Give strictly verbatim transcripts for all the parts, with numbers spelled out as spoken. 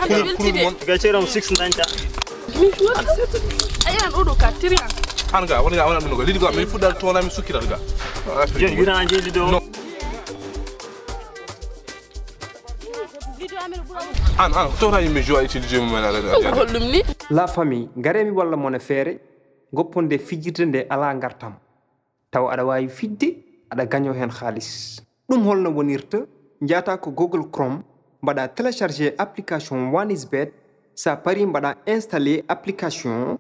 Kulol, kulol mon. Ga ceeram six dañta. Ayan oɗo ka tiriyan. An ga wala ga wala ɗum ga lidi ga min fuɗɗal toona min sukkiral ga. Jon yurana jeedi ɗo. No. An an tawta yimɓe jowa utilisé mum en ala. Holɗum ni? La famille, ngaree mi walla mon e feere, gopponde fijirde nde alaa ngartam. Tawa aɗa waawi fijde, aɗa gañoo heen haalis. Ɗum holno wonirta? Njaata ko Google Chrome, mbaɗa télécharger application One is Bet. Sa pari mbaɗa installer application.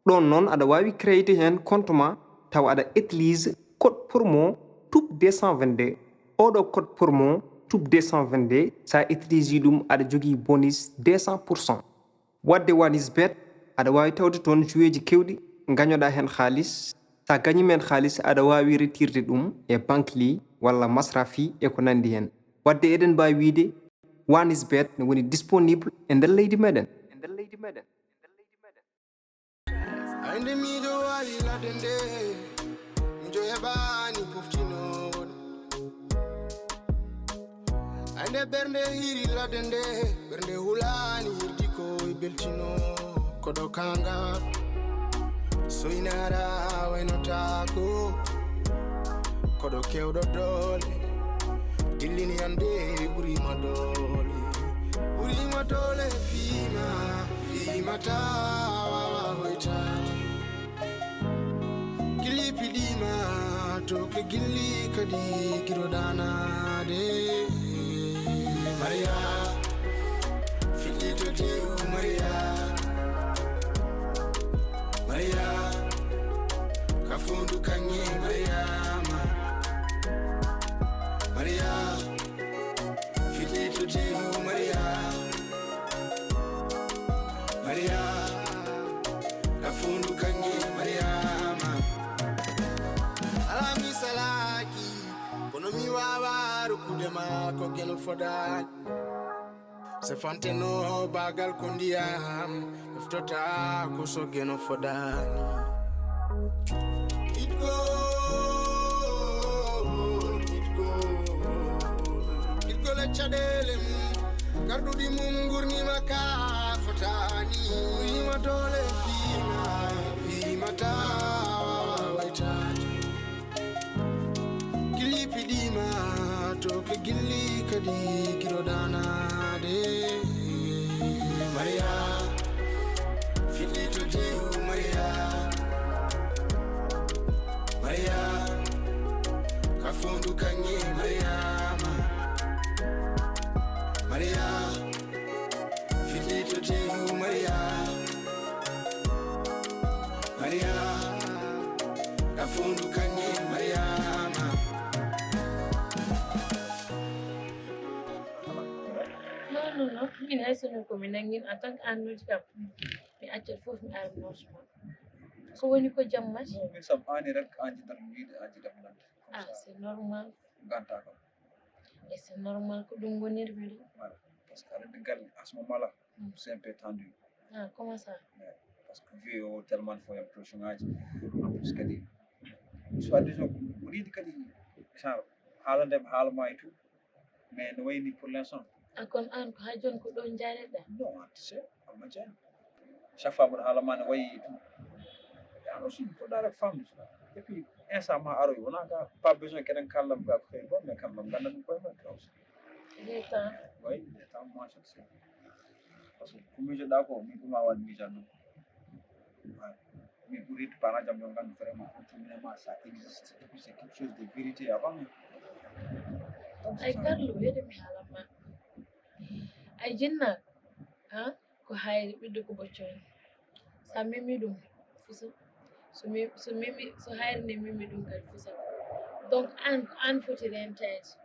Ɗoon noon aɗa waawi créer heen compte ma, tawa aɗa utilise code promo tube deux cent vingt-deux. Oɗo code promo tube deux cent vingt-deux, sa utilise ɗum aɗa jogii bonus deux cent pour cent. Wadde One is Bet, aɗa waawi tawde toon joueeji keewɗi, ngañoɗaa heen haalis. Sa gañiima heen haalis, aɗa waawi retirde ɗum e Bankly walla Masrafi e ko nanndi heen. Wadde eɗen mbaawi wiyde One is Bet ne woni disponible e nder leydi meɗen. Ay nde miijo waali ladde nde, miijo heɓaani poftinoowo ɗum. Ay nde ɓernde hiiri ladde nde, ɓernde hulaani hirdi ko e beltino. Koɗo kaŋŋa soynara waynotaako. Koɗo keewɗo doole, dillini annde ɓuriima doole. Ɓuriima doole fiima, fiima taa waawa hoytaade. Gilli piɗiima to ke gilli kadi giɗo danaade. Maria, fiɗɗi to tew Maria. Maria, ka fondu kaŋŋe Mariama. Maria, fiɗɗi to tew Maria. Maria, ka fondu kaŋŋe Mariama. Alaa mi salaaki, kono mi waawa rokkude ma ko geno fodaani. Se fanteno baagal ko ndiyam, eftota ko so geno fodaani. Itgo, itgo, itgo le caɗeele mum, garɗuɗi mum ngurnima ka fotaani. Uyima doole fiima, fiima taa waawa waytaade. Gilli piɗiima to ke gilli kadi giɗo danaade. Maria, fiɗɗi to tew Maria. Maria, ka fondu kaŋŋe Mariama. Maria, fiɗɗi to tew Maria. Maria, ka fondu kaŋŋe Mariama. Non, non, non. Min hay sinno ko mi nangin en tant que an noddi kam, mi accat fof mi ara noosma. Ko woni ko jamma? Non, min sam ani rek, an jiɗata mi wiide, an jiɗata mi nande. Ah, c'est normal. Ganta kam. Et c'est normal ko ɗum wonirmi ɗum. Voilà. Parce que aɗa andi galle, asma mala, c'est un peu tendu. Ah, comment ça? Ouais. Parce que vieux o tellement fo yam pression ngaji. En plus kadi, soit disant, ko yiɗi kadi, genre, haalande mi haala ma et tout. Mais no wayni pour l'instant. Ah, kono an ko ha joni ko ɗo jaareɗa? Non, tu sais, amma jani. Chaque fois mboɗo haala ma ne wayi et tout. Et an aussi, mboɗo rek femme. Et puis, instant ma aroy, wona ga, pas besoin kenen kallam ga ko xëy bon, mais quand même, gandan ko ma aussi. Il est temps. Oui, il est temps, moi, je sais. Parce que ko miijoɗa ko, min ko ma waɗ miijan ɗum. Ouais. Min ɓuri parent jam yon ngandu vraiment, on tournait ma, ça existe. Et puis, c'est quelque chose de vérité avant. Donc, c'est Ay ça. Carlo, wede mi haala ma. Ay jinna, ha? Ko hayri ɓiɗɗo ko ɓoccoy. Sa memi ɗum, fusa. So mi-, so memi, so hayri nde memi ɗum kadi fusa. Donc, an, ko an foti rentaade.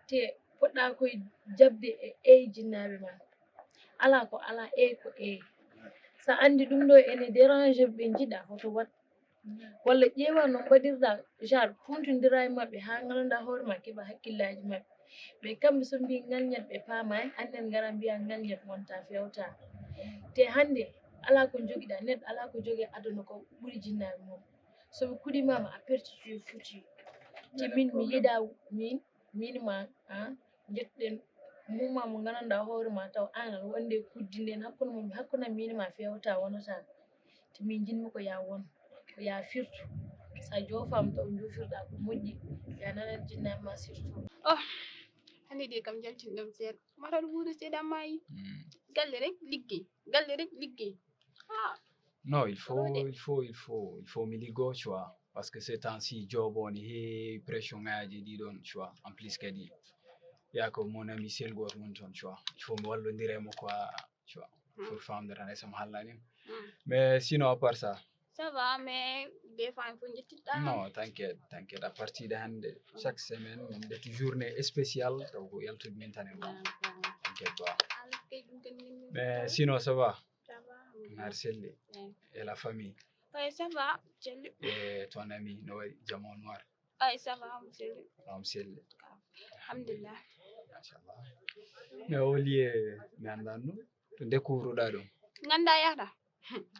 Te poɗɗa koye jaɓde e, e jinnaaɓe ma. Alaa ko alaa, eey ko eey. So a anndi ɗum ɗo ene dérange ɓe njiɗa, hoto waɗ. Walla ƴeewa no mbaɗirɗa, genre, huntondira e maɓɓe haa ngalanɗa hoore ma, keɓa hakkillaaji maɓɓe. Ɓe kamɓe so mbii ngalñat ɓe paamaani, annen ngara mbiya ngalñat wonta fewta. Te hannde, alaa ko njogiɗa, neɗɗo alaa ko jogii aduna ko ɓuri jinnaaɓe mum. So ɓe kuɗimaama, a perti, tu es foutu. Te min mi yiɗa, min, min ma, ah, njettuɗen Mumma mo gandanɗa hoore ma taw an aɗa wonde kuddi nden hakkunde mum, hakkunde min ma fewta wonata. Te min jinmi ko ya won, ko ya firtu. Sa jofama taw jofirɗa ko moƴƴi, ya nanat jinnaɓe ma surtout. Oh, hande de kam jaltin ɗum seeɗa. Mataɗo wuuri seeɗa maayi. Galle rek liggey, galle rek liggey. Ah. Non, il faut, il faut, il faut, il faut mi liggo, tu vois. Parce que ces temps-ci, job on he pression ngaji ɗi ɗon, tu vois. En plus kadi, ya ko mon ami sel goto woni toon, tu vois. Il faut mi wallondire mo quoi, tu vois. Pour famde tan e somo hallani. Mais sinon, à part ça, Ça va, mais des fois il faut jettita. Non, t'inquiète, t'inquiète. À partir de hande, chaque semaine, min ɗetti journée spéciale, taw ko yaltude min tan e mon. T'inquiète pas. Mais sinon, ça va? Ça va. Marcelli. Et la famille? Oui, ça va. Celli. Et ton ami, no waɗi jamo noir? Oui, ça va, on celli. On selli. Alhamdulillah. Machallah. Mais au lieu mi anndan ɗum, to découvre ɗa ɗum. Ganda yahata.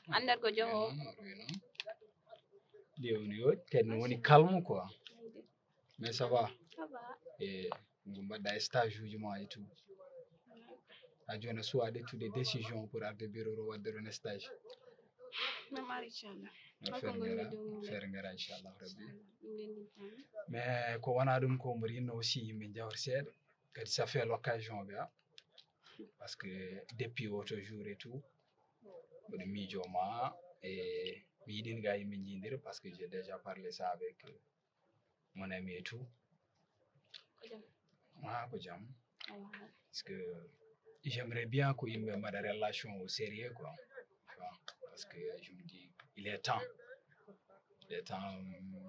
Andar ko joho. Ɗi woni yo, kadi no woni calme quoi. Mais ça va. Ça va. E ngo mbaɗɗa stage uji ma et tout. A joni a suwa ƴettude décision pour arde bureau ɗo waɗde ɗon stage? Même ari inchallah. No Hol ko feere ngoni ngara, dow mum? Feere ngara inchallah rabbi. Ɗum nden ɗin tan. Mais ko wona ɗum ko mbo rinno aussi yimɓe njawar seeɗa. Kadi ça fait l'occasion ɓe a. Parce que depuis autre jour et tout. Mboɗo miijo ma e mi yiɗin ga yimɓe jiidira parce que j'ai déjà parlé ça avec euh, mon ami et tout. Ko jam. Ah, ko jam. Awa. Parce que j'aimerais bien ko yimɓe mbaɗa relation au sérieux quoi. Tu vois. Parce que je me dis il est temps. Il est temps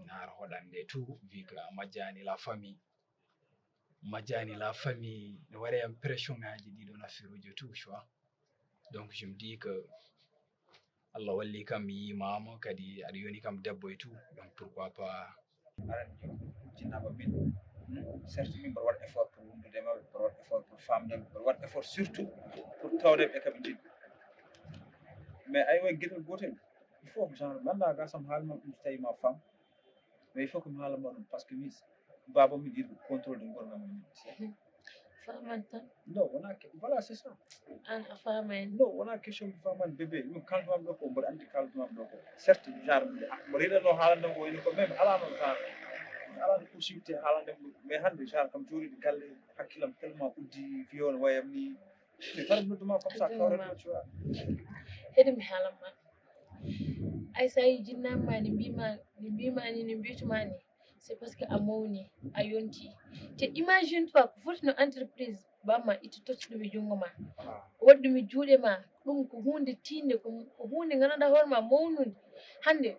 naar hoɗande tout vu que a majjani la famille. Majjani la famille ne waɗa impression ngaji ɗiɗon affaire uji tout tu vois. Donc je me dis que Allah walli kam mi yimama kadi aɗa yoni kam debbo et tout. Donc pourquoi pas Aran yo jinnaɓe min certes min mboɗo waɗa effort pour wondude e maɓɓe, mboɗo waɗa effort pour famde ɓe, mboɗo waɗa effort surtout pour tawde ɓe kaɓe jiɗi. Mais ay way gueɗel gotel il faut que genre mi annda gasam haalma ɗum so tawi ma femme. Mais il faut que mi haalama ɗum parce que mi baba min yiɗi contrôle de gorgam min. Faman tan. Non wona que voilà c'est ça. An a famani. Non wona question mi famani bébé min kaldumam ɗo ko mboɗo andi kaldumam ɗo ko certes genre mbo reɗano haalande ko woni ko même alano genre alano possibilité haalande mo mais hande genre kam joɗiɗo galle hakkillam tellement uddi viol wayam ni mi farat nodduma comme ça kawre ɗo tu vois. Heɗi mi haalan ma. Ay sa yi jinnama ma ni mbima ni mbima ni ni mbituma ni. C'est parce que a mawni a yonti. Te imagine toi ko foti no entreprise bamma itti totti ɗum e junngo ma. Waɗi ɗum e juuɗe ma. Ɗum ko hunde tinde ko hunde gandanɗa hoore ma mawnunde. Hande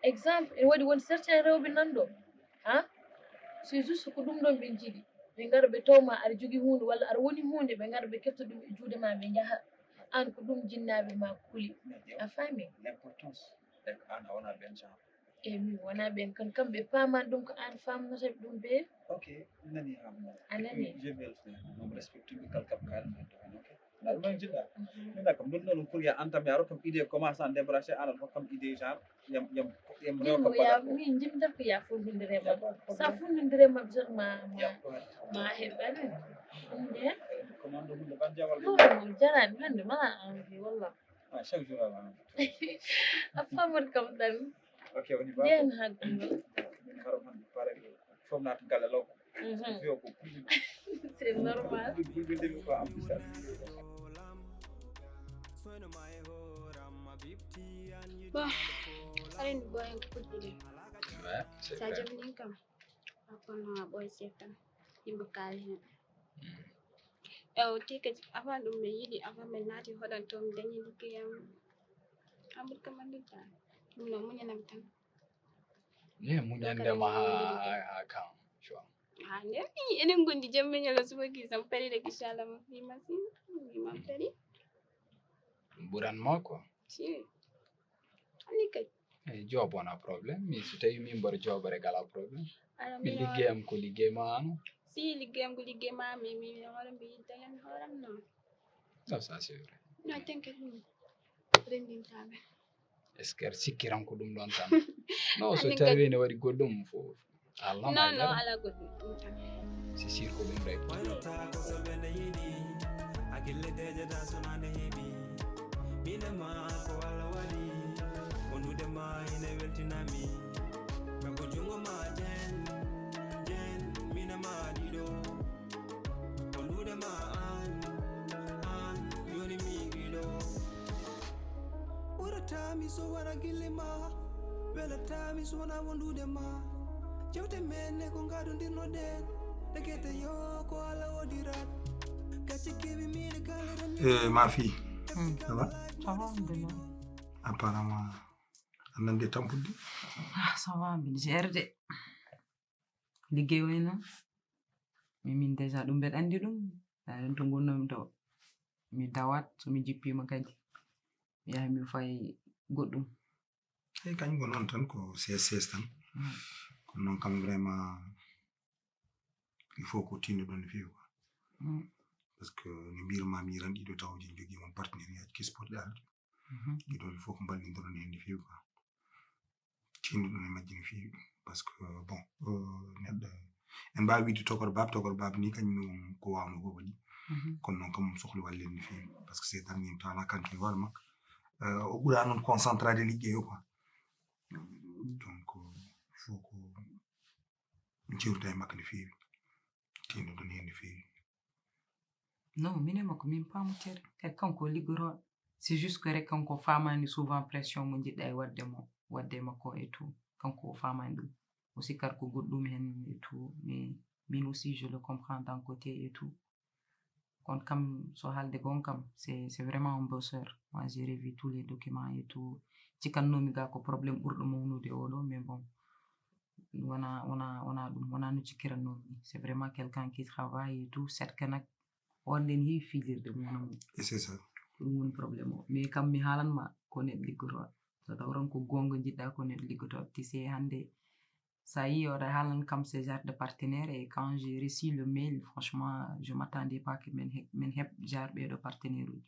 exemple ene waɗi won certains rewɓe nanɗo. Ha c'est juste ko ɗum ɗon ɓe jiiɗi. Ɓe ngara ɓe tawma aɗa jogui hunde walla aɗa woni hunde ɓe ngara ɓe kefta ɗum e juuɗe ma ɓe jaaha. An ko ɗum jinnaɓe ma kuli. A faami? L'importance est an a wona ɓen genre. E min wona ɓen kon kamɓe paman ɗum ko an famnata ɗum ɓe. Ok nani ha mo. A nani? Je vais le faire. Non respecte mi kal kam kal. Ok. Ɗum man jiɗɗa. Min kam ɗum ɗon pour ya antam yaro kam idée commence en débrasser an a hokkam idée genre. Yam yam yam Min mo ya min jimdar ko ya fundindirema. Sa fundindirema bisan ma ma ma heɓɓani. Ɗum de. Commande hunde ban jawal. Ɗum jarani hande mala envie walla. Ah chaque jour avant. A famor kam tan. Ok on y va. Nden hakkilo. Min karo man pare. Fof naat galle law. Fiyo ko. C'est normal. Ɗum ɗum ko am bisa. Bon, aɗa anndi ɓooyen ko fuddude. Ouais, c'est Sa vrai. Jabini kam a kono a ɓooy seeɗa tan yimɓe kaali heen. Ewo te kadi avant ɗum mi yiɗi avant mi naati hoɗan to mi dañi liggeyam. Ambuɗ kam anndinta ɗum no muñanam tan. Ye muñande ma ha ha kan. Tu vois. Ha nden enen gondi jemma ñala subaki sam paride inchallah ma fi masin. Mi mam tari. Ɗum ɓuran ma quoi. Si. Anni kadi. E job wona problème min so tawi min mboɗo joobore gala problème. Ala Mi liggeyam ko liggey ma ano. Si liggeyam ko liggey ma mi mi hoore mbi dañan hooram noon. Non ça c'est vrai. No tenke ɗum rendintaɓe. Est ce que aɗa sikkiran ko ɗum ɗon tan? Non so tawi ne waɗi goɗɗum fof. A Non non ala goɗɗum ɗum tan. C'est sûr ko ɗum ɗay. Wayno taa ko so ɓe nde yiɗi, hakille dejata sonande heɓi. Mine ma ko Allah waɗi, wondude ma ine weltinami. Ɓe ko jungo ma jen, jen, mine ma ɗiɗo. Wondude ma an, an, yoni mi ɗiɗo. Ɓuratami so wona gille ma, welatami so wona wondude ma. Jewte men ne ko gadondirnoɗen, ɗekete yo ko Allah wodirat. Gacce keɓi miɗe kala ran Eh, ma fille, Mm. ça va? Ça va, alhamdulillah. Apparemment, a nandi e tampudde. Ah, ça va, mbiɗa gérde. Liggey wayno. Mais min déjà ɗum mbeɗa anndi ɗum. Aɗa to ngonnomi to. Mi dawat, so mi jippima kadi. Mi yaha mi fay goɗɗum. Eyi, kañ ko noon tan, ko C S C S tan. Mm. Kono noon kam vraiment, il faut ko tinnoɗon no feewi quoi. Mm. Parce que no mbirma mi ran ɗiɗo taw jin jogii mon partenariat ki sport ɗe arde. Mhm. Ɗiɗo il faut ko mballindoro heen no feewi quoi. Tinnoɗon e majji no feewi. Parce que bon, euh, neɗɗo en mbaawi wiide tokor baab, tokor baab ni kañum ko waawno ko waɗi. Mhm. Kono noon kam sohli wallen no feewi. Parce que c'est tan min tawna kanko e hoore makko. Euh, o ɓura noon concentrade liggey o quoi. Donc, il faut ko jeewtida e makko no feewi. Tinnoɗon heen no feewi. Non, minen makko min paamotere. Kadi kanko o liggotooɗo. C'est juste que rek kanko faamaani souvent pression mo njiɗɗa e waɗde mo, waɗde makko et tout. Kanko o faamaani ɗum. O sikkat ko goɗɗum heen et tout. Mais min aussi, je le comprends d'un côté et tout. Kono kam, so haalde goonga kam, c'est, c'est vraiment un bosseur. Moi, j'ai revu tous les documents et tout. Cikkannoomi ga ko problème ɓurɗo mawnude oɗo, mais bon, wona, wona, wona ɗum, wona no cikkirannomi. C'est vraiment quelqu'un qui travaille et tout. C'est que nag, on nden heewi fijirde mo wona mum. Et c'est ça. Ko ɗum woni problème o. Mais kam mi haalan ma ko neɗɗo liggotooɗo. So tawran ko goonga njiɗɗa ko neɗɗo liggotooɗo. Tu sais, hannde, sa yi oɗa haalan kam ce genre de partenaire. Et quand j'ai reçu le mail, franchement, je m'attendais pas que min he-, min heɓ genre ɓeɗo partenaire uji.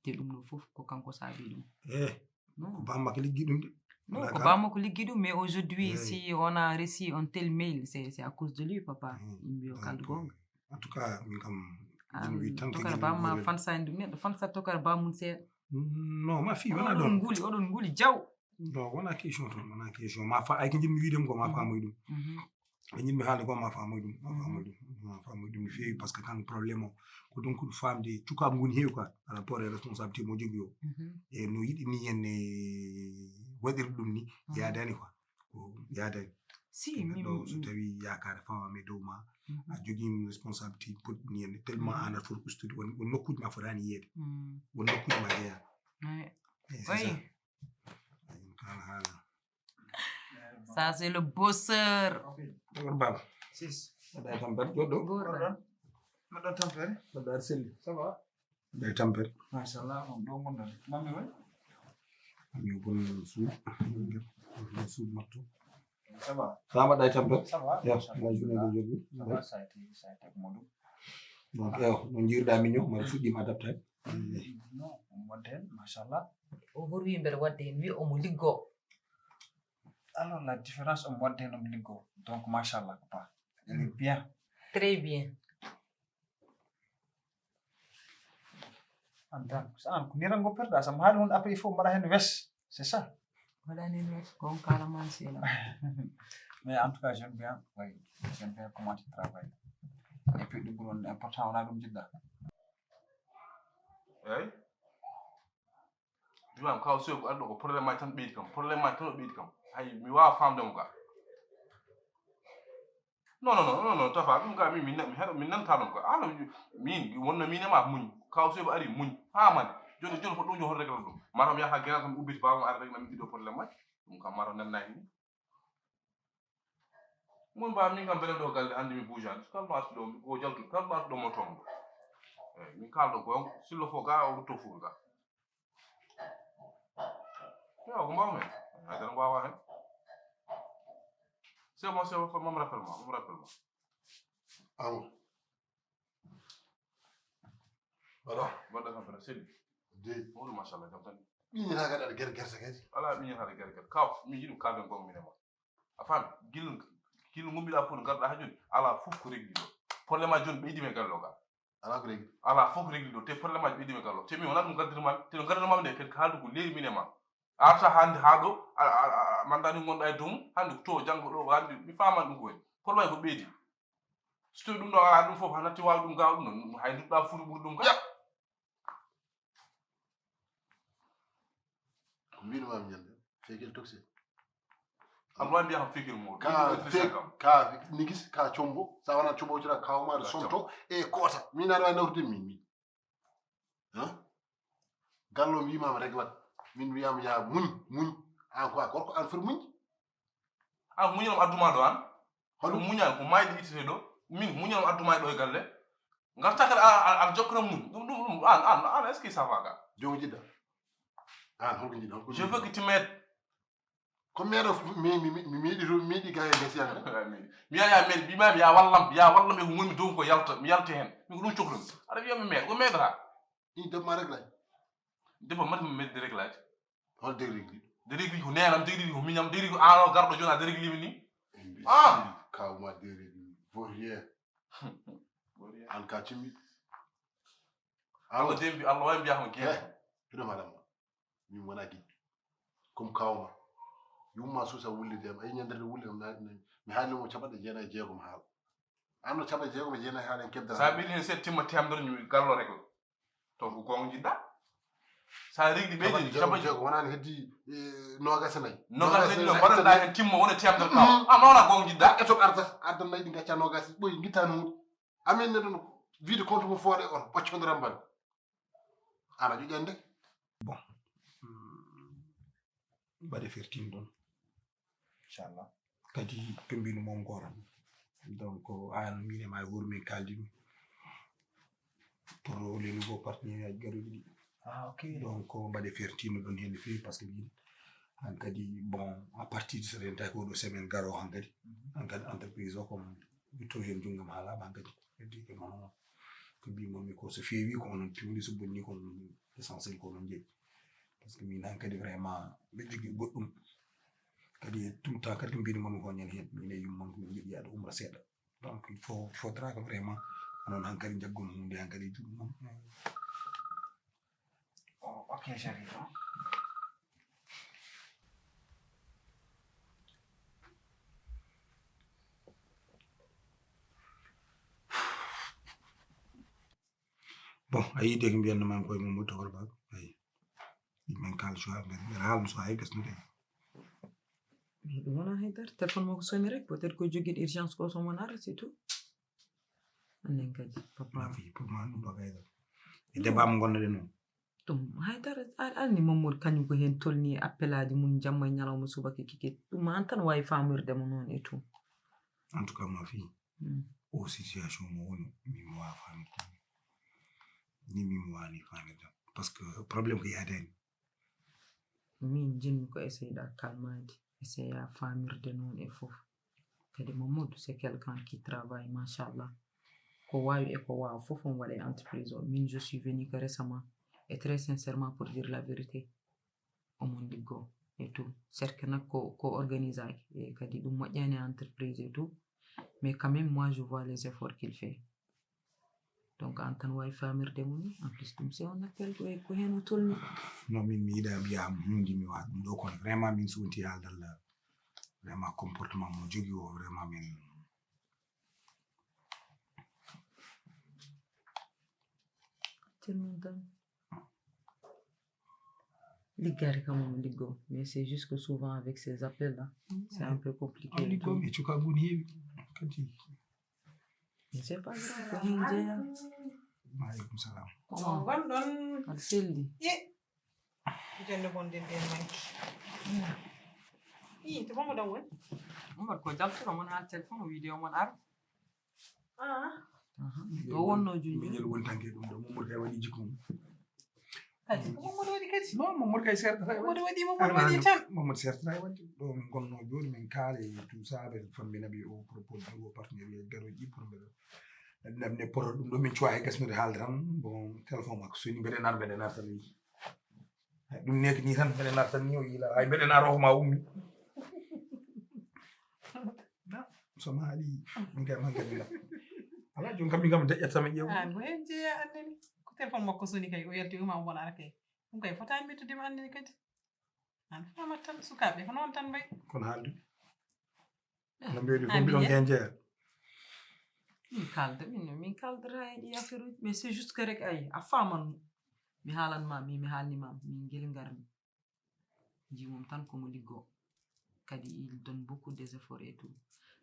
Te ɗum ɗo fof ko kanko saabi ɗum. Eh, ko Non, bamma ko liggi ɗum de. non, Wala ko gar- bamma ko liggi ɗum, mais aujourd'hui, Eh. si on a reçu un tel mail, c'est, c'est à cause de lui, papa. Mm. Yimɓe yo Donc, kaldu goonga. En tout cas, min kam, Ah, jin wi tan ko tokara jin bamma wi fansa en ɗum neɗɗo fansa tokara bamum seeɗa. Non, ma fille, wona Oɗon ɗon. Nguli, oɗon nguli jaw. Non, wona question toon, wona question. Ma fa, ay ko jinmi wiide ko ma famoy ɗum. Mhm. Ko jinmi haalde ko ma famoy ɗum, ma famoy ɗum, ma famoy ɗum no feewi parce que kan problème o ko donc ko famde cukaaɓe ngoni heewi quoi par rapport e responsabilité mo jogii o. Mhm. E no yiɗi ni henne waɗirde ɗum ni yaadani quoi. Ko yaadani. Si, min, Neɗɗo so tawi yaakaare fawama e dow ma, mhm. A jogii responsabilité poɗɗi ni henne tellement Mhm. an a foti ustude won, won nokkuuji ma fotaani yeede. Mm. Won nokkuuji ma jeeya. Ouais. Eh, c'est Oui. ça. Aywa, kala haala. Ça, c'est le bosseur. D'accord, Baba. Sis. Aɗa e tampere joɗɗo. Goɗɗo. Mbaɗɗon tampere. Aɗa aɗa selli. Ça va? Aɗa e tampere. Machallah, on ɗo ngonɗon. Mami woni? Ami o bon suuɗ. Suuɗ matto. Ça va? Sa mbaɗa e tampere. Ça va? Ya, Machallah. la journée de joɗɗi. Ça va, ça a été, ça a été ko moɗum. Donc, ewa, no jiirɗa mignon, mbaɗa fuɗɗima adapté. Non, on waɗde hen, machallah. O horwi mbeɗa waɗde hen, wi omo liggo. Alors, la différence, on waɗde hen, on liggo. Donc, machallah, papa. Il est bien. Très bien. En tant que, an ko nirango perɗa, sam haali hunde après, il faut mbaɗa hen wes. C'est ça. Waɗani hen wes, gon kala man sela. Mais en tout cas, j'aime bien, oui, j'aime bien comment tu travailles. Et puis, ɗum ko ɗon important, wona ɗum jiɗɗa. Eyi. Imam kaw soy ko arɗo ko problème ma tan ɓeydi kam, problème ma tan o ɓeydi kam. Hay mi wawa famde mo ga. Non non non non non, tafa ɗum ga min min min nanta ɗum ga. Ala min wonno min e ma muñ. Kaw soy ko ari muñ. Ha man. Joni joni ko ɗum joni hoto regle ɗum. Matam yaha gena tan ubbiti baba mo ar regle min ɗiɗo problème ma. Ɗum kam matam nannaki ni. Mun ba min kam belen ɗo galle hande mi bougeani. Kala ɗo ɗo ko jaltu kala ɗo mo tombo. Eyi min kalɗo gonga sillo fo ga o rutto fuuta ga. Yo ko mbawmi. Hay tan wawa hen. C'est bon, c'est bon, mam rappel ma, mam rappel ma. Amo. Voilà. Mbaɗɗa kam fata selli. De. Mawɗum machallah jam tan. Ɓiñata kadi aɗa gere gerte kadi. Ala ɓiñata aɗa gere gerte kaw min jiɗum kalden gom minen ma. A faami gil gil gumbiɗa fof no garɗa ha joni ala fof ko regli ɗo. Problème aji joni ɓeydi men gallo ga. Ala ko regi. Ala fof ko régli ɗo, te problème aji ɓeydi men gallo. Te mi wona ɗum gardinma, te no gardinma nde, kadi ko haaldu ko leeri min e ma. A arta hannde haa ɗo, mandani ngonɗa e dow mum, hannde ko to janngo ɗo, hannde mi faama ɗum ko woni. Problème ko ɓeydi. So tawi ɗum ɗo ala ɗum fof, hannde waawi ɗum gaaw ɗum, hay nduɗɗa fuuɗi ɓuri ɗum kadi. Ko mbinumami ñande fekil toxi. Alwa mbiya ko fekil mo. Ka fek ka nigis ka combo sa wana combo tira kawma da sonto e kota. Min aɗa wawi nawrude min min. Hein? Gallo mbimama reglat. Min mbiyama ya muñ muñ. An quoi gorko an foti muñ. An muñanam adduma ɗo an. Hono muñal ko mayde ittete ɗo. Min muñanam adduma e ɗo e galle. Ngarta kadi aɗa jokkana muñ ɗum ɗum ɗum an an an est ce que ça va ga? Jogo jiɗɗa. An holko jiɗɗa holko je veux que tu m'aides. Ko meɗo mi mi mi miɗi ru miɗi gaye gasi an. Mi ya ya men bimami ya wallam ya wallam e ko gonmi dow ko yalta mi yalta hen. Min ko ɗum cohlumi aɗa wiya mi meɗa ko meɗata. Ɗin debma réglage. Debbo mata mi meɗde réglage. Hol degri ɗi? Degri ko nenam, degri ko miñam, degri ko ano garɗo jona degri limi ni. Ah! Kawma degri vaurien. An ka cimmi. Allah dembi Allah wawi mbiya ko geeto. Hiɗo maɗa ma. Min wona giɗɗo. Comme kawma. Yumma suusa wullide am. Ay ñandere wullide am mi haalni mo capanɗe jeenayi e jeegom haala. Anno capanɗe jeegom e jeenayi haala en kebdata. Sa ɓeydi hen seeɗa timma temdere ñu gallo rek. To ko gonga jiɗɗa. Sa regli ɓeydi capanɗe jeego wonani heddi nogas e nayi. Nogas e nayi no mbaɗanɗa hen timma wona temdere taw. Amma wona gonga jiɗɗa. E to arda arda nayi ɗi gacca nogas ɓoyi guitta nuɗi. Amin ne ɗum wiide compte mum fooɗe oto ɓoccodira mbal. Ana ƴoƴande. Bon. Mbaɗe fertin ɗon. Inchallah. Kadi to mbinu mom goro. Donc an mine ma e wuro min kaldi ɗum. Pour lelugo partenaire aji gaɗuɗi ɗi. Ah, ok. Donc mbaɗe fertino ɗon hen no fewi par ce que min hankadi bon à partir de so rentaki oɗo semaine garo hankadi hankadi entreprise o comme witto hen junggam haalama hankadi heddi e mono ko mbimonmi ko so fewi ko onon piwli so bonni ko l'essentiel ko onon jeeyi par ce que min hankadi vraiment ɓe jogui goɗɗum kadi tout le temps kadi ko mbinomomi ko ñande hen min e yummam ko min jiɗi yaade umra seeɗa donc il faut il faudra que vraiment onon hankadi jaggon hunde hankadi juɗe mum Ok, Sharif. Bon, a yii de ko mbiyanno man koye mum wutto horbaɓe ayi min kala soir mbeɗa haalno so hay gasnude. Ɗum wona haydara téléphone makko soni rek peut être ko joguiɗo urgence ko so mon ara c'est tout. Annen kadi papa. Fi pour moi ɗum ɗo kayda e débat mo gonnoɗen o. Ɗum haydara anni Mamadou kañum ko heen tolni appel aji mum jamma e ñalawma subaka kikit ɗum an tan wawi famirde mo noon e tout. En tout cas ma fille o situation mo woni min mi wawa famirde ni min mi wani famirde par ce que problème ko yaadani. Min jinmi ko essayɗa kalmade essaya famirde noon e fof. Kadi Mamadou c'est quelqu'un qui travaille machallah. Ko wawi e ko wawa fof on waɗa e entreprise o min je suis venu que récemment et très sincèrement pour dire la vérité. Omon liggo e tout cerque nak ko ko organisaki e kadi ɗum moƴƴani e entreprise et tout. Mais quand même moi je vois les efforts qu'il fait. Donc an tan wawi famirde mo ni en plus ɗum c'est un appel ko ko hen o tolni. Non min mi yiɗa mbiya mo hunde mi wawa ɗum ɗo kono vraiment min so wonti haaldalla vraiment comportement mo jogui o vraiment min. Tirmin tan. Liggade kam omo liggo mais c'est juste que souvent avec ces appels là c'est un peu compliqué. Liggo mi cuka gun heewi kadi. C'est pas grave ko hen jeeya. Maaleykum salam. Comment gonɗon? Aɗa selli. Jonde gonɗen ɗen manki. Ii to Mamadou woni? Mamadou ko jaltuɗo mon ha téléphone o wiide omon ar. Ah. O wonno junjo. Miñel wontanke ɗum ɗo Mamadou kay waɗi jikku mum. Kadi ko Mamadou waɗi kadi. Non Mamadou kay sertata e Mamadou waɗi Mamadou waɗi tan. Mamadou sertata e wadde ɗo min gonno joni min kaala e tout ça ɓe famminaɓe o propose ɗo partenaire e garoji pour mbeɗa namne poto ɗum ɗo min cuwa e gasnude haalde tan bon téléphone makko soni mbeɗen ar mbeɗen ar tan wi ɗum neki ni tan mbeɗen ar tan ni o yila ay mbeɗen ar o ma ummi so maali ɗum kay man kadi Joni kam min kam deƴƴat tan mi ƴeewa. An ko hen jeeya annani. Ko téléphone makko soni kay o yalti o wima omo ara kay. Ɗum kay fotaani mettude ma annani kadi. An famat tan sukaaɓe ko noon tan mbayi. Kono haalde. No mbiɗon ko mbiɗon ko hen jeeya. Min kalda min min kaldata e ɗi affaire uji mais c'est juste que rek ayi a faman mi haalan ma mi mi haalni ma min ngel ngarmi. Jimum tan komo liggo kadi il donne beaucoup des efforts et tout.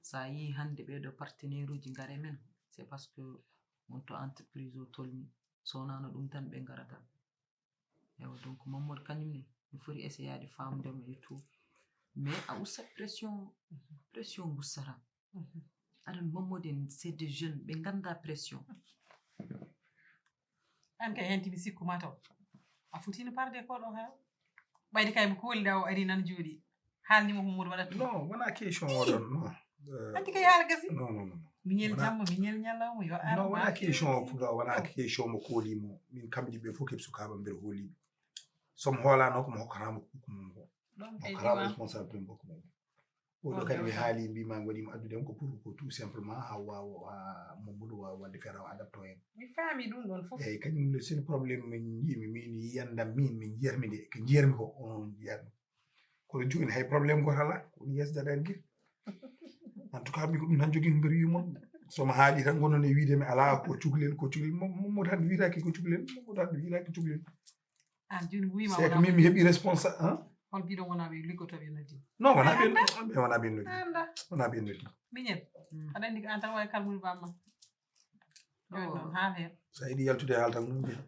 Sa yi hande ɓeɗo partenaire uji ngare men c'est parce que on to entreprise o tolni sonano ɗum tan ɓe ngarata. Ewa donc mammod kañum ne mi foti essayade famdemo e tout mais a usta pression pression gussata. Aɗan mammod en c'est des jeunes ɓe ganda pression. An kay hen timi sikkuma taw a fotino parde koɗo ha ɓayde kay mo kowoliɗa o ari nan jooɗi haalnima ko moɗo waɗata. Non wona question oɗon non. Anti kay haala gasi. Non non non. Miñel jamma miñel ñallawma yo ar. Non wona question o pour wona question mo koolimo min kamɗi ɓe fof keɓi sukaaɓe mbeɗa hooliɓe. Somo hoolano komo hokkanama ko ɗum ko. Ɗon kay hokkana responsable ɗum bokko mum. Oɗo kadi mi haali mbima mi waɗima addude on ko pour ko tout simplement ha wawa ha mommudu wawa wadde feere o adapte o hen. Mi faami ɗum ɗon fof. Eyyi kañum le seul problème min jiimi min yiyandam min min jiyatmi de ko jiyatmi ko onon jiyatmi. Kono joni hay problème goto ala ko ɗum yeeso daɗani gila. En tout cas mi ko ɗum tan jogui mbeɗa wiya moon somo haali tan gonono e wiide mi ala ko cukalel ko cukalel mommudu tan wiyetake ko cukalel mommudu tan wiyetake cukalel. An joni wima c'est que min mi heɓi responsa hein. Hol mbiɗon wona ɓe liggotoɓe noddi? Non wona ɓe ɓe wona ɓe noddi. Wona ɓe noddi. Miñel aɗa andi ko an tan wawi kalmude bamma. Joni noon haal hen. Sa yiɗi yaltude haal tan ɗum jeeyi.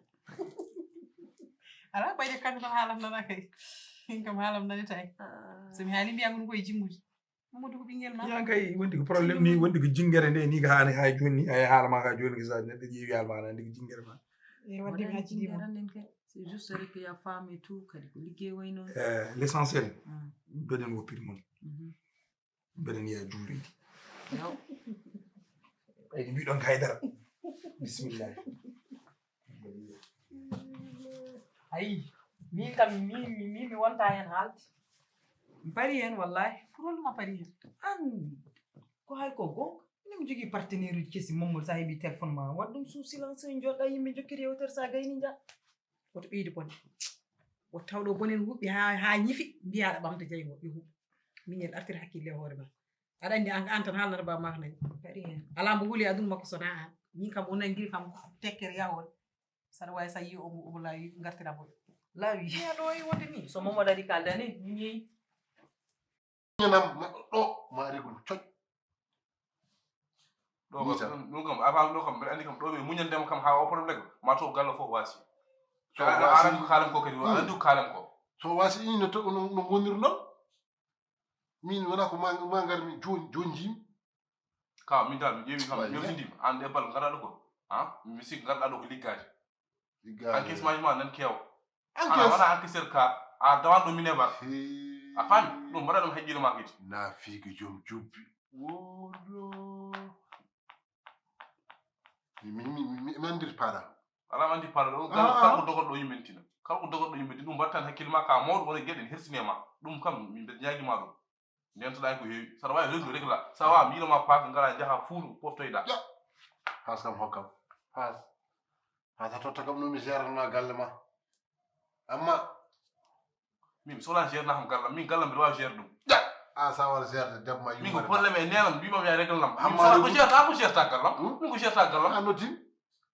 Ala ɓayde kanko tan haalam nana kay. Min kam haalam nanita e. So mi haali mbiya ngon koye jimmude. Mamadou ko ɓinguel ma. Yan kay wondi ko problème ni wondi ko jingere nde ni ko hani hay joni ni ay haala ma ka joni ko sa neɗɗo ƴeewi haala ma nandi ko jingere ma. E wadde mi acci dimo. C'est juste avec ya femme et tout kadi ko liggéey way noon. Eh, l'essentiel mbeɗen woppiri moon mbeɗen yiya juureji. Ay mbiɗon ko haydara. Bismillah. Ayi min kam min mi wonta hen haalde. Mi pari hen wallahi. Ko holɗum a pari hen? An ko hay ko gonga. Min mi jogui partenaire uji kesi Mamadou sa heeɓi téléphone ma waɗ ɗum sous silence joɗɗa yimɓe jokkiri yewtere sa gayni jaa. Woto ɓeydu bone. Woto taw ɗo bonen huɓɓi ha ha ñifi mbiya aɗa ɓamta jaygo ɓe huɓɓi. Miñel artir hakkille e hoore ma. Aɗa andi an an tan haalnata ba maka nani. Kadi hen. Ala mbo wuli aduna makko sona an. Min kam o nangiri kam tekkere yahore. Saɗa wawi sa yi omo omo lawi gartira mo. Lawi. Miya ɗo e wonde ni. So momo daɗi kaldani min yeyi. Muñanam ma ɗo ma reglu coñ. Ɗo ko ɗum kam a faami ɗo kam mbeɗa anndi kam ɗo ɓe muñandema kam haa o problème ma to gallo fof wasi. So wasi aɗa ko kaalam ko kadi aɗa anndi ko kaalam ko. So wasi ini no to no no ngonir non. Min wona ko ma ma ngar mi jon jonjim. Ka min dal mi ƴeewi kam mi yewtindima an e bal ngarɗa ɗo ko ha mi sikki ngarɗa ɗo ko liggaade. Liggaade. Encaissement ma nan keewa. Ana wona encaisseur ka a dawanɗo minebar a faami ɗum mbaɗa ɗum haqqille ma kadi. Na fiigi joom jubbi. Wodo. Mi mi mi mi mi andir para. Ala mi andir para ɗo kala ko dogoɗo yimɓe tina kala ko dogoɗo yimɓe tina ɗum mbaɗtan hakkille ma ka mawɗo wona geɗen hersine ma ɗum kam min mbeɗa ñaagima ɗum. Ndentaɗaa ko heewi. Saɗa waawi rendude rek la. So a waawaa miilo ma paaka ngaraa njahaa fuutu poftoyɗaa. Paas kam hokkam. Paas. Paas a totta kam no mi gérana galle ma. Amma. Min so wonaa gérna kam gallam min gallam mbiɗa waawi gérde ɗum. Ƴa! A sa wara gérde debbo ma. Min ko problème e neenam mbima mi yaha réglé lam. Amma ko gérta ko gérta gallam. Min ko gérta gallam. A noddim.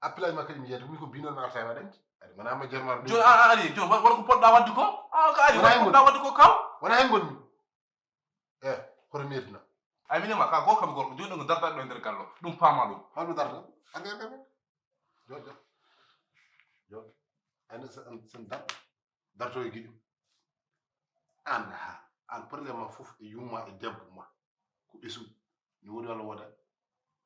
Appelage ma kadi mi yiyata min ko binoɗo mi arta e waɗande. Aɗa manama jerma. Joni a ari joni waɗa ko poɗɗa wadde ko. A ko ari waɗa ko poɗɗa wadde ko kaw. Wona hen gonmi. E hoto mi yettina. Ay minema ka goo kam gorko joni ɗo darta ɗo e nder gallo ɗum paama ɗum. Hol mi darta? Arga arga arga. Joɗ joɗ. Joɗ. Ani sen darta. Darto e giɗi. An ha an problème ma fof e yumma e debbo ma. Ko ɓesu. Mi woni walla woda.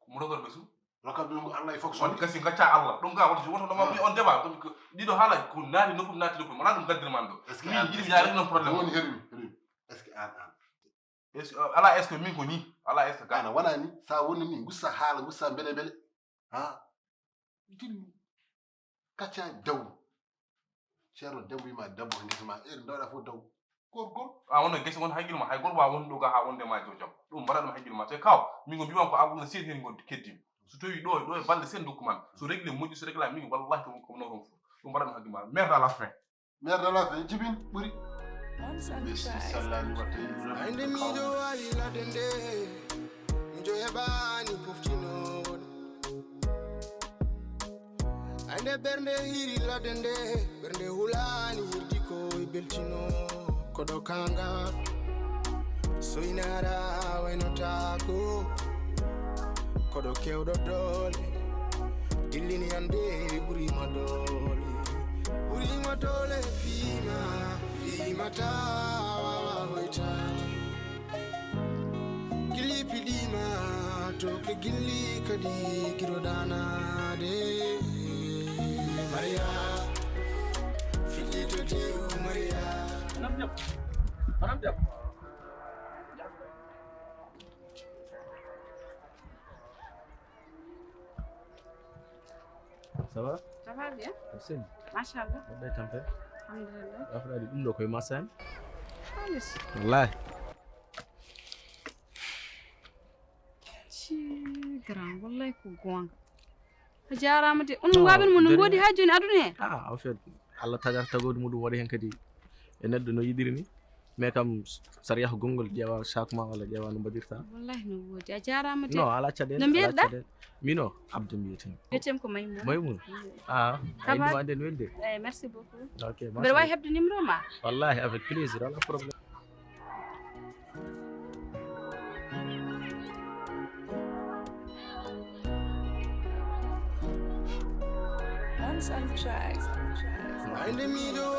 Ko mo rogor ɓesu. Rokka ɗum ko Allah e fof won kasi gacca Allah ɗum ga wonto wonto ɗoma mi on débat ɗum ko ɗiɗo haala ko naati nokku naati nokku wona ɗum gaddir man ɗo est ce que min jiɗi mi yaari non problème woni heɗum heɗum est ce que an an est ce que ala est ce que min ko ni ala est ce que ana wona ni sa woni ni gussa haala gussa mbele mbele ha dillu kacca daw ceerno debbo wima debbo ko guesa ma eri dawɗa fof daw gorgol a wona guesa won haqqille ma hay goto wawa wonde ɗo ga ha wonde ma jow jam ɗum mbaɗa ɗum haqqille ma te kaw min ko mbiwan ko abuna sir hen gon keddima So tawi ɗo ɗo e balɗe sen dokku man, so réglé moƴƴi, so réglé mi, wallahi ko ko non ɗum mbaɗan haqqe ma. Merde à la fin. Merde à la fin, jibin ɓuri. Ɓe si sallani watta yimɓe. Ande miijo wawi ladde nde, miijo heɓani poftinooɗo. Ande ɓernde hiri ladde nde, ɓernde hulani hirdi ko e beltino. Koɗo kanga, soynara waynotaako. Koɗo kewɗo doole, dillini ande ɓurima doole. Ɓurima doole fiima, fiima ta wawa hoytaade. Gilli piɗima, to ke gilli kadi giro danade. Maria, fiɗɗi to tew Maria. Ça va? Ça va bien. Aɗa selli? Machallah. Mbaɗɗa e tampere? Alhamdulillah. Affaire ɗum ɗo koye masani? Halis. Wallahi. Ci grand, wallahi ko gonga. A jarama de. On waɓen mo no godi ha joni aduna he. Ah, en fait, Allah tagar tagode muɗum waɗi hen kadi e neɗɗo no yiɗiri ni. Mais kam, sariya ko gongol ƴeewa sac ma walla ƴeewa no mbaɗirta. Wallahi no wodi. A jarama de. Non, ala caɗeele, no mbiyetɗa? Mino, Abdou mbiyetemi. Mbiyetemi ko Maymouna. Maymouna. Ah, ay ndima nden welde. Eh, merci beaucoup. Ok, mbeɗa wawi heɓde numéro ma? Wallahi, avec plaisir, ala problème.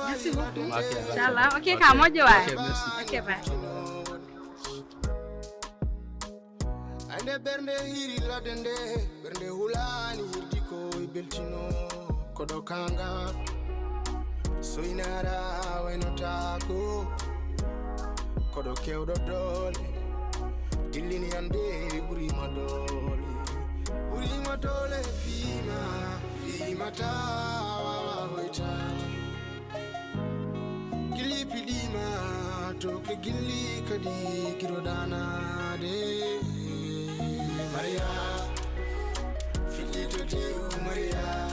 Merci beaucoup. Inchallah. Ok, ka moƴƴo waay. Ok, merci. Ok, bye. Ande ɓernde hiri ladde nde, ɓernde hulani hirdi ko e beltino. Koɗo kanga, soynara waynotaako. Koɗo kewɗo doole, dillini ande ɓurima doole. Ɓurima doole fiima, fiima ta wawa hoytaade. Gilli piɗima, to ke gilli kadi giro danade. Maria, fiɗɗi to tew Maria.